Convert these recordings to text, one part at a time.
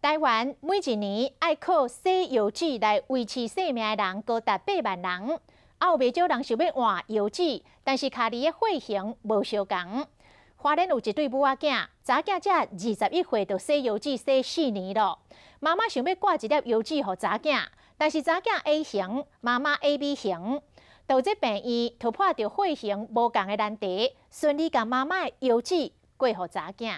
台灣每一年愛靠洗腰子來維持生命的人高達8萬人，啊有袂少人想欲換腰子，但是跤裡的血型無相仝。花蓮有一對母仔囝，查囝才21歲就洗腰子洗4年囉。媽媽想欲掛一粒腰子予查囝，但是查囝 A 型，媽媽 AB 型，到這病院突破著血型無仝的難題，順利共媽媽的腰子過予查囝。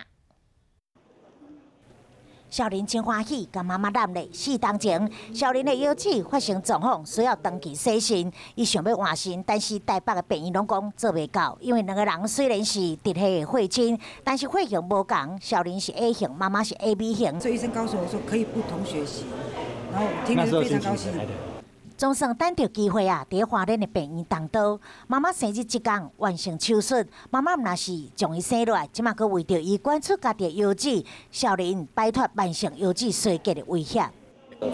少年真歡喜，共媽媽攬咧。4冬前，少年的腰子發生狀況，需要長期洗腎。伊想欲換腎，但是台北的病院攏講做袂到，因為兩個人雖然是直系的血親，但是血型無仝。少年是 A 型，媽媽是 AB 型。所以醫生告訴我說可以不同血型，然後我聽了非常高興。總算等著機會啊！佇花蓮的病院動刀，媽媽生日這工完成手術。媽媽毋若是將伊生落來，這馬閣為著伊捐出家己的腰子，少年擺脫慢性腰子衰竭的威脅。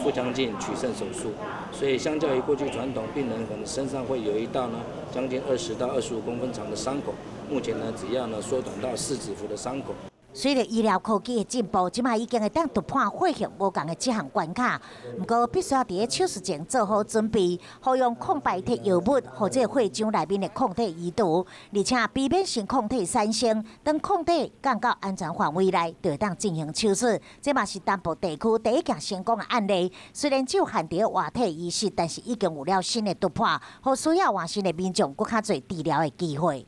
腹腔鏡取腎手術，所以相較於過去傳統，病人可能身上會有一道呢將近20到25公分長的傷口，目前呢只要呢縮短到4指幅的傷口。隨著醫療科技的進步，這馬已經會當突破血型無仝的這項關卡。毋過必須要佇咧手術前做好準備，服用抗排斥藥物，予這個血漿內面的抗體移除，而且避免新抗體產生。當抗體降到安全範圍內，就會當進行手術。這嘛是東部地區第一件成功的案例。雖然只有限佇活體移植，但是已經有了新的突破，予需要換腎的民眾閣較濟治療的機會。